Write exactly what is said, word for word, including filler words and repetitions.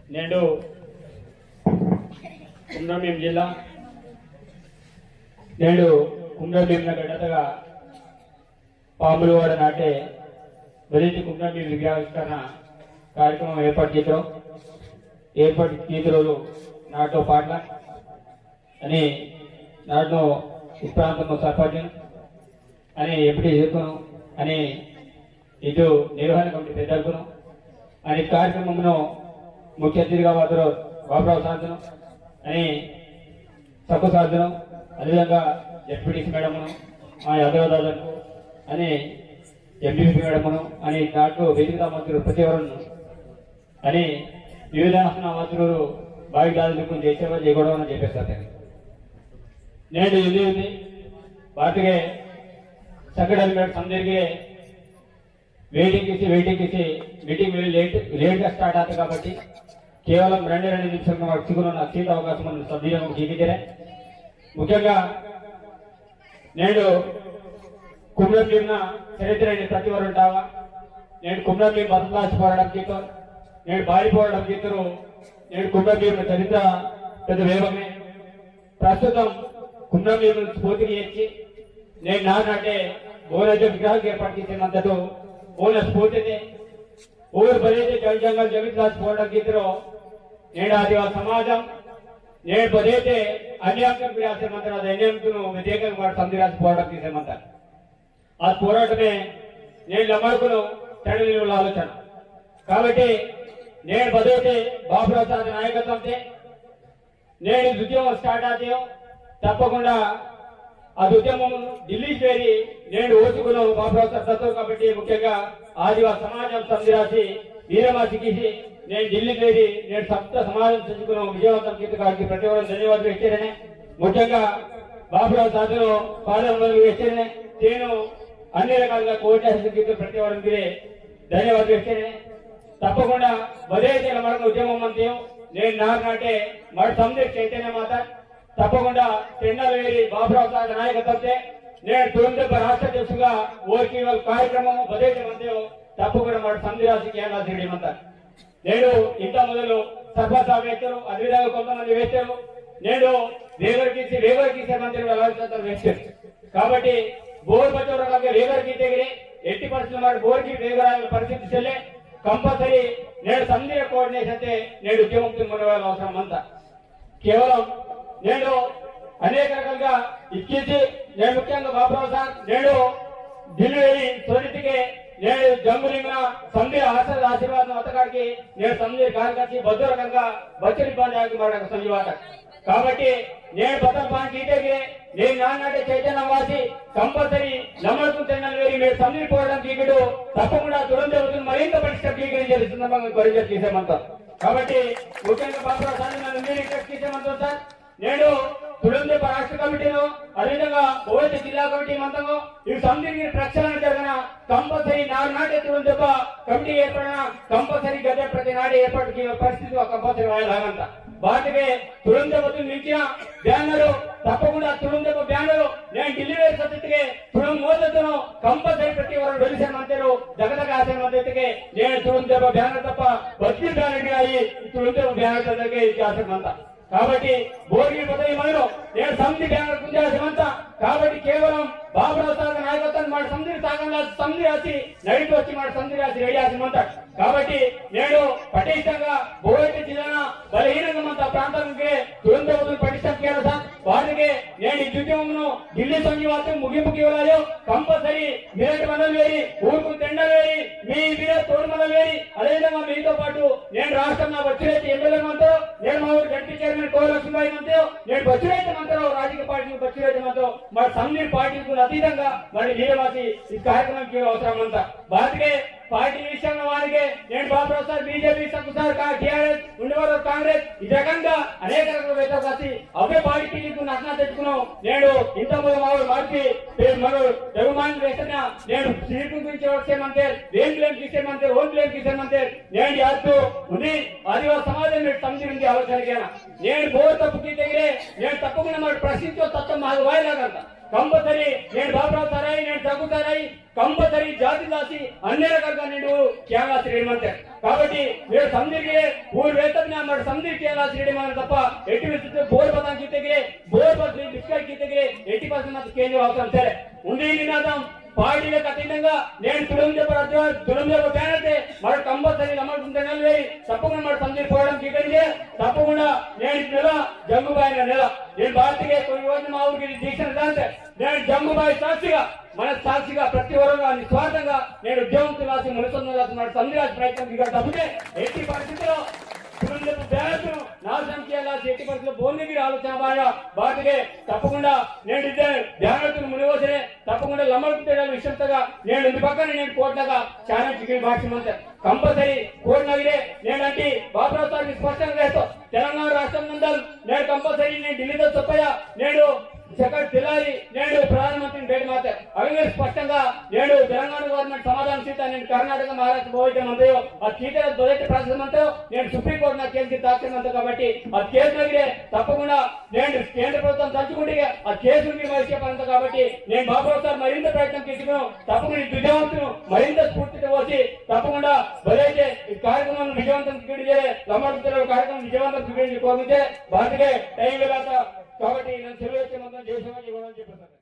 नेंडु कुमरंभीम जिल्ला, नेंडु कुमरंभीम गड्डतगा पामुलवाड़ नाटे बलित कुमरंभीम विग्रहाविष्करण कार्यक्रम एर्पाटु कीतोर। एर्पाटु कीतोर नाटो पाटला अनि नाटो इप्रांतम सरपंच अनि एमपीटीसीकुनु अनि इटु निर्वहण कमिटी पेद्दलकुनु अनि कार्यक्रममुनु मुख्य अतिथिगा वातोर बाबुराव सार्कुनु अनि सभ्य सार्कुनु अदेविधंगा एमपीटीसी मैडमनु आ यादव दादाकु अनि एमपीटीसी मैडमनु अनि नाटो वेदिकदा मंत्री प्रति ओरुनु अनि विविध आसन मंत्री बाई दादाकु जय सेवा जय गोंडवाना जय पेरसाते। नेंडु इल्ली उंदी बातगे संकटन मेड समदिरगे वेटिंग किसी वेटिंग किसी मीटिंग वेरी लेट लेट गा स्टार्ट आते काबट्टी केवलम रेंडु रेंडु निमिषालु माकु सिगुन अत्यंत अवकाशम समदिरगे कीकितेरे। मुख्यंगा नेंडु कुमरंभीमन चरित्र इन्ना प्रति ओरुन तावा। नेंडु कुमरंभीम बतलास पोराटम कीतोर, नेंडु बारी पोराटम कीतोर, नेंडु कुमरंभीमन चरित्र पेद्द वेवमे। प्रस्तुतम कुमरंभीमन स्फूर्तिनि एच्ची, नेंडु नार नाटे बोनाज विग्रह एर्पाटु कीसे मंतटु, बोना स्फूर्तिते, ओर बरेते जल जंगल जगत राज पोराटम कीतोर, नेंडु आदिवासी समाजम, नेंडु बरेते अन्यायम विरासे मंतटु, अन्यायमतुनु व्यतिरेकंगा वाट समदिरासे पोराटम कीसे मंतटु। आ पोराटमे नेंडु लंबाड़कुनु तड़लिन आलोचना। काबट्टी नेंडु बदेते बाबुराव सार्द नायकत्वमते नेंडु उद्यमम स्टार्ट आतेयो तप्पकुंडा आ उद्यमम दिल्ली वेरी नेंडु ओसुकुनु बाबुराव सार्द तत्तो काबट्टी मुख्यंगा आदिवासी समाजम समदिरासी वीरमासी कीसी नेंडु दिल्ली वेरी नेंडु समस्त समाजम संजुकुनु विजयवंतम कीतटु प्रति ओरुन धन्यवाद वेहचेरेने। मुख्यंगा बाबुराव सार्दनु पादवंदनालु वेहचेरेने तेनु अन्नि रकालुगा कोट्याधीशुलकु प्रति ओरुन गिरे धन्यवाद वेहचेरेने। तप्पकुंडा बदेते लंबाड़कुनु उद्यमम मंतयो नेंडु नार नाटे मड़ समदिर चैतन्य माता तप्पकुंडा तेंडल वेरी बाबुराव सार्द नायकत्वमते नेंडु तुडुम देब्ब राष्ट्र अध्यक्षुगा ओरकी वेल कार्यक्रमम बदेते मंतयो तप्पकुंडा मड़ समदिरासी केंद्र सिरी मंता। नेंडु इंता मोदलु सरपंच साहब वेहतेर, अदेविधंगा कोंतमंदि वेहतेर, नेंडु वेवर कीसी, वेवर कीसी मंत्री वेहतेर। काबट्टी बोर बच्चोर काके वेवर कीतेगिरे, एट्टी percent माट बोर की वेवर आगे परिस्थिति सेल्ले, compulsory नेंडु समदिर coordination ते नेंडु उद्यमम तुन मनवाल अवसरम मंता। केवलम नेंडु अनेक रकालुगा इक्किंचि नेंडु मुख्यंगा बाबुराव सार्द नेंडु दिल्ली वेरी सोडितिके नेंडु जंगुलिंगना समदिर आशीर्वाद आशीर्वाद अत्तकाडिके नेंडु समदिर कार्यकर्ता बद्दो रकालुगा बच्चोर इब्बंदि आगे मरडक समझवाट। काबट्टी नेंडु बतल पान कीतेगिरे नेंडु नार नाटे चैतन्य वासी compulsory लंबाड़कुनु तेंडल वेरी मेड समदिर पोराटम कीकिटु तप्पकुंडा तुडुम देब्बतुन मरिंत पटिष्ठम कीकिटु इंजेपि संदर्भंगा कोरेंजेर कीसे मंता। काबट्टी मुख्यंगा बाबुराव सार्द नन्नु मीरे request कीसे मंता सार्। नेंडु तुडुम देब्ब राष्ट्र कमिटीनु, अदेविधंगा ओवैते जिल्ला कमिटी मंतंगो, इवु समदिर प्रक्षालना जरगना, compulsory नार नाटे तुडुम देब्ब कमिटी एर्पडना, compulsory गद्दे प्रति नाटे एर्पाटु की परिस्थिति compulsory वायला मंता। बातके तुडुम देब्बतुन मिंचिना banner, तप्पकुंडा तुडुम देब्ब banner, नेंडु दिल्ली वेरी सोडितिके तुडुम मोदतुनु compulsory प्रति ओरुन डोलिसेर मंतेर, दगदग आसेर मंतेर इत्तेके, नेंडु तुडुम देब्ब banner तप्प, बद्दी banner गिरा ई, तुडुम देब्ब banner तदगे इतिहासम मंता। काबट्टी बोर की पदवी मनो, नेंडु समदिर banner कुंजासे मंता। काबट्टी केवलम बाबुराव सार्द नायकत्वम मड़ समदिर सागंगा समदिर आसी, नडिटि वच्ची मड़ समदिर आसी ready आसी मंता। काबट्टी नेंडु पटिष्ठंगा बोर की जिल्लाना बलहीनंगा मंता प्रांतंगे तुडुम देब्बतुन पटिष्ठम कियाला सार्। वाटिके नेंडु इद उद्यममुनु दिल्ली संजीवाते मुगिंपु कीवलायो, compulsory मिरट मनल वेरी, ऊरुकुन तेंडल वेरी, मी वीर तोड़ मनल वेरी, अदेविधंगा मीतो पाटु नेंडु राष्ट्रमना बच्चुरेड्डी MLA मंतोर, नेंडु मा ऊरु ZP chairman कोल लक्ष्मीबाई मंतोर, नेंडु बच्चुरेड्डी मंतोर, राजकीय पार्टी बच्चुरेड्डी मंतोर, मड़ समदिर पार्टीकुन अतीतंगा मड़ वीरमासी ई कार्यक्रमम कीवल अवसरम मंता। बातके पार्टी विषयम वानिके, नेंडु बाबुराव सार् BJP सक्कुसार का TRS, उंडवल कांग्रेस, इद रकंगा अनेक रकाल वेतल कसी, अवे पार्टी कीकुन नकना तेच्चुकुनो, नेंडु इंता मोदल मावोर मार्पी, पेर मरो, रघुमान वेसना, नेंडु सीटु गुरिंचि वच्चे मंतेर, वेन blame कीसे मंतेर, ओन blame कीसे मंतेर, नेंडु यादु उंदी, आदिवासी समाजम नेंडु समदिर उंदी आलोचना कियाना। नेंडु बोर तप्पु कीतेगिरे, नेंडु तप्पकुंडा मड़ प्रश्निंचो तत्वम मागु वायला गंता। Compulsory नेंड बाबुराव साराई, नेंड जग्गु साराई, compulsory जाति लासी अन्य रकालगा नेंड कियालासी रेडी मंते। काबट्टी मीरु समदिर गिरे, ऊर वेतन ना मर समदिर कियालासी रेडी मंते तप्पा, एटी विषयते बोर बता कीते गिरे, बोर बता डिस्कस कीते गिरे, एटी पास मत केंजो अवसरम तेरे। उंदी निनादम पार्टीलकु अतीतंगा नेंड तुडुम जब राज्य, तुडुम जब banner ते मर compulsory नमल कुंदनल वेरी, तप्पकुंडा मर समदिर पोराटम कीते गिरे, तप्पकुंडा नेंड नेला जंगुबाई नेला। नेंड बात के कोई योजना मा ऊर की दीक्षा दांते, नेंड जंगुबाई साक्षिगा, मन साक्षिगा प्रति वर्ग निस्वार्थंगा नेंड उद्यमंतुलासी मनुष्युलासी मन संदिराज प्रयत्न कीगा तप्पिते एट्टी परिस्थितिलो तुरंत ब्यानतुनु नाशनम कियालासी एट्टी परिस्थितिलो बोलने की आलोचना बाया बातके तप्पकुंडा नेंड इद्दे ब्यानतुनु मुनिवोसरे तप्पकुंडा लम्मल कुट्टेडाल विषयम तगा नेंड उंदी पक्कने नेंड कोटनगा चाना चिकिल भाषा मंते। Compulsory कोड नगरे नेंड अंटी बाबुराव सार स्पष्टंगा रहतो तेलंगाना राष्ट्रम Nandal NAND compulsory NAND Delhi तो सपया नेंड सेकंड दिलारी नेंड प्रधानमंत्री भेट माते अवेंगे स्पष्टंगा नेंड तेलंगाना government समाधान सीता नेंड कर्नाटक महाराष्ट्र बोइते मंतयो आ सीता बजट process मंतयो नेंड सुप्रीम कोर्ट ना केस की ताकत मंत काबट्टी आ केस नगरे तप्पकुंडा नेंड केंद्र प्रभुत्वम तलुचुकुंटे आ केस की वैसे पंत काबट्टी नेंड बाबुराव सार मरिंद प्रयत्न कीतुकुनु तप्पकुंडा विजयवंतुनु मरिंद स्फूर्ति वसी तप्पकुंडा बजट कार्यक्रम विजयवंतम कीडजेरे लम्मल कुट्टेडाल कार्यक्रम विजयवंतम कीडजेरे कोरुते बातके time वेलाता काबट्टी नन्ना सेलवु इच्चे मंतन जय सेवा जय गौरव जय प्रसाद।